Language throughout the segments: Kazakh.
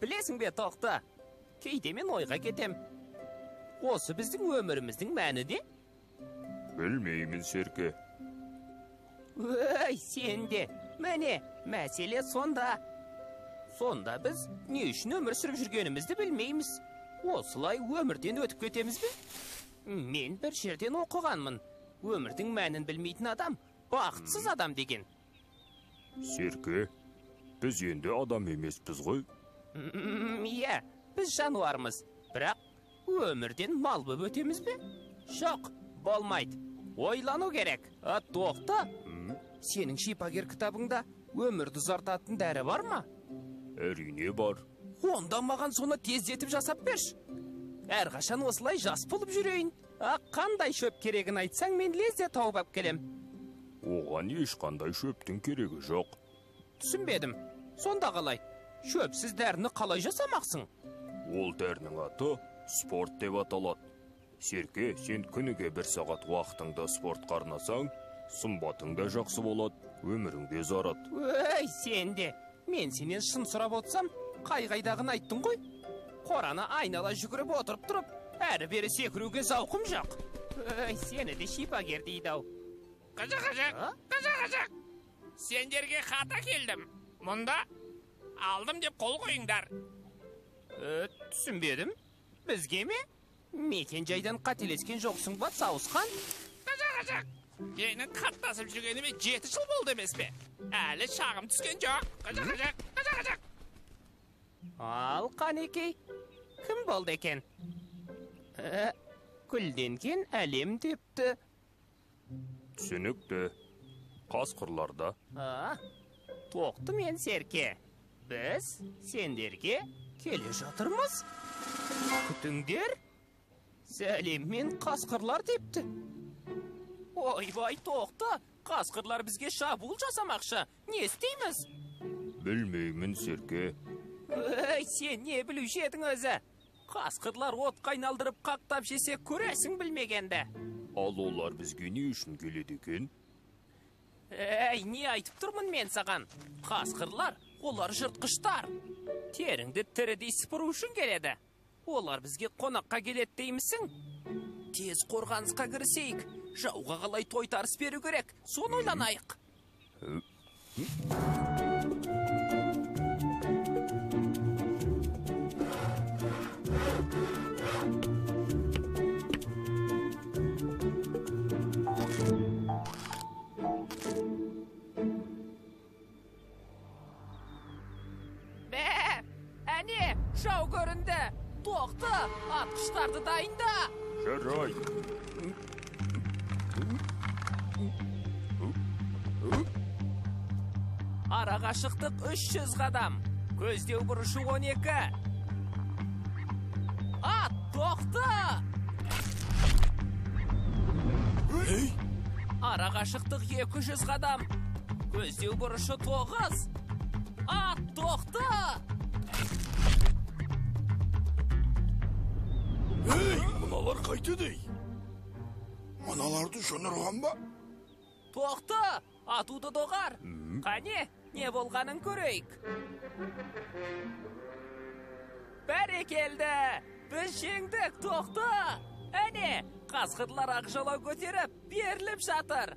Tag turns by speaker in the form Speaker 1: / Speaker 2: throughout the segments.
Speaker 1: Білесің бе, Тоқты? Кейде мен ойға кетем. Осы біздің өміріміздің мәні де?
Speaker 2: Білмеймін, Серке.
Speaker 1: Өй, сен де. Міне, мәселе сонда. Сонда біз не үшін өмір сүріп жүргенімізді білмейміз. Осылай өмірден өтіп кетеміз бе? Мен бір жерден оқығанмын. Өмірдің мәнін білмейтін адам, бақытсыз адам деген.
Speaker 2: Серке, біз енді адам емеспіз ғой.
Speaker 1: Иә, біз жануармыз. Бірақ өмірден мал боп өтеміз бе? Жоқ, болмайды. Ойлану керек. Тоқта, сенің шипагер кітабыңда өмірді ұзартатын дәрі бар ма?
Speaker 2: Әрине бар.
Speaker 1: Онда маған соны тездетіп жасап берші. Әрқашан осылай жас болып жүрейін. Қандай шөп керегін айтсаң, мен лезде тауып ап келем.
Speaker 2: Оған ешқандай шөптің керегі жоқ.
Speaker 1: Түсінбедім. Сонда қалай? Шөпсіз дәріні қалай жасамақсың?
Speaker 2: Ол дәрінің аты спорт деп аталады. Серке, сен күніге 1 сағат уақытыңды спортқа арнасаң, сымбатың да жақсы болады, өмірің де ұзарады.
Speaker 1: Өй, сен де. Мен сенен шын сұрап отырсам, қай-қайдағын айттың ғой. Қораны айнала жүгіріп отырып тұрып, әрі-бері секіруге зауқым жоқ. Өй, сені де шипагер дейді-ау.
Speaker 3: Қажа-қажа, сендерге хат әкелдім. Мұнда алдым деп қол қойыңдар.
Speaker 1: Түсінбедім. Бізге ме? Мекен жайдан қателескен жоқсың ба, сауысқан?
Speaker 3: Қажа-қажа, менің хаттасып жүргеніме 7 жыл болды емес пе? Әлі шағым түскен жоқ. Қажа-қажа, қажа-қажа.
Speaker 1: Ал, қанекей, кім болды екен? Гүлденген әлем депті.
Speaker 2: Түсінікті. Қасқырларда.
Speaker 1: Тоқты мен Серке. Біз сендерге келе жатырмыз. Күтіңдер. Сәлеммен қасқырлар депті. Ойбай, Тоқты, қасқырлар бізге шабуыл жасамақшы. Не істейміз?
Speaker 2: Білмеймін, Серке.
Speaker 1: Өй, сен не білуші едің өзі? Қасқырлар отқа айналдырып қақтап жесе көресің білмегенді.
Speaker 2: Ал олар бізге не үшін келеді екен?
Speaker 1: Әй, не айтып тұрмын мен саған? Қасқырлар, олар жыртқыштар. Теріңді тірідей сыпыру үшін келеді. Олар бізге қонаққа келеді деймісің? Тез қорғанысқа кірісейік. Жауға қалай тойтарыс беру керек, соны ойланайық. Бә, әне, жау көрінді. Тоқты, атқыштарды дайында.
Speaker 2: Жарай.
Speaker 1: Араға шықтық 300 қадам. Көздеу бұрышы 12. Ат, тоқты! Араға шықтық 200 қадам. Көздеу бұрышы 9. Ат, тоқты!
Speaker 4: Ей, мыналар қайтеді? Мыналарды жын ұрған ба?
Speaker 1: Тоқты, атуды доғар. Қане, не болғанын көрейік. Бәрекелді, біз жеңдік, Тоқты. Әне, қасқырлар ақ жалау көтеріп, беріліп жатыр.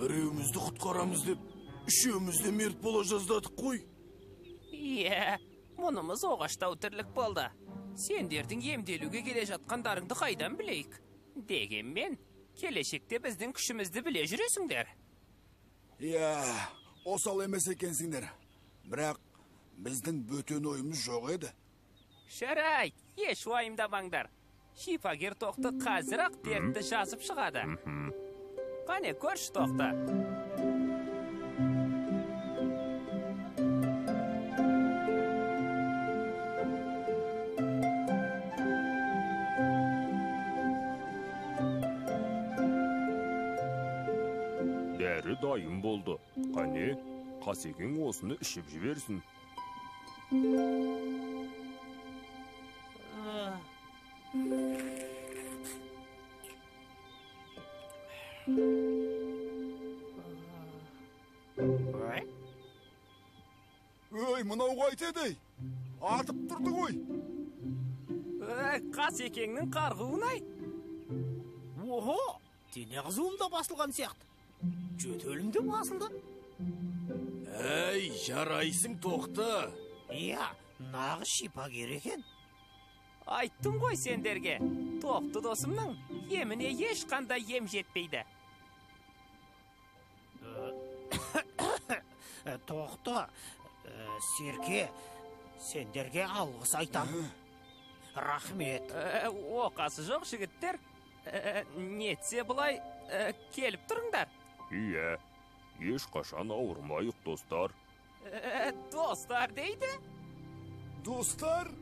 Speaker 4: Біреуімізді құтқарамыз деп, үшеуміз де мерт бола жаздадық қой.
Speaker 1: Иә, мұнымыз оғаштау тірлік болды. Сендердің емделуге келе жатқандарыңды қайдан білейік? Дегенмен, келешекте біздің күшімізді біле жүресіңдер.
Speaker 4: Иә, осал емес екенсіңдер. Бірақ біздің бөтен ойымыз жоқ еді.
Speaker 1: Жарайды, еш уайымдамаңдар. Шипагер Тоқты қазір-ақ дертті жазып шығады. Қане, көрші, Тоқты.
Speaker 2: Дәрі дайын болды. Қане, Қасекең осыны ішіп жіберсін.
Speaker 4: Өй, мынау қайтеді, ей? Атып тұрды ғой.
Speaker 1: Өй, Қасекеңнің қарғуын-ай.
Speaker 5: Охо, дене қызуым да басылған сияқты. Жөтелім де басылды.
Speaker 6: Әй, жарайсың, Тоқты.
Speaker 5: Иә, нағыз шипагер екен.
Speaker 1: Айттым ғой сендерге. Тоқты досымның еміне ешқандай ем жетпейді.
Speaker 5: Тоқты, Серке, сендерге алғыс айтам. Рахмет.
Speaker 1: Оқасы жоқ, жігіттер. Нетсе былай келіп тұрыңдар.
Speaker 2: Иә, ешқашан ауырмайық, достар.
Speaker 1: Достар дейді?
Speaker 4: Достар?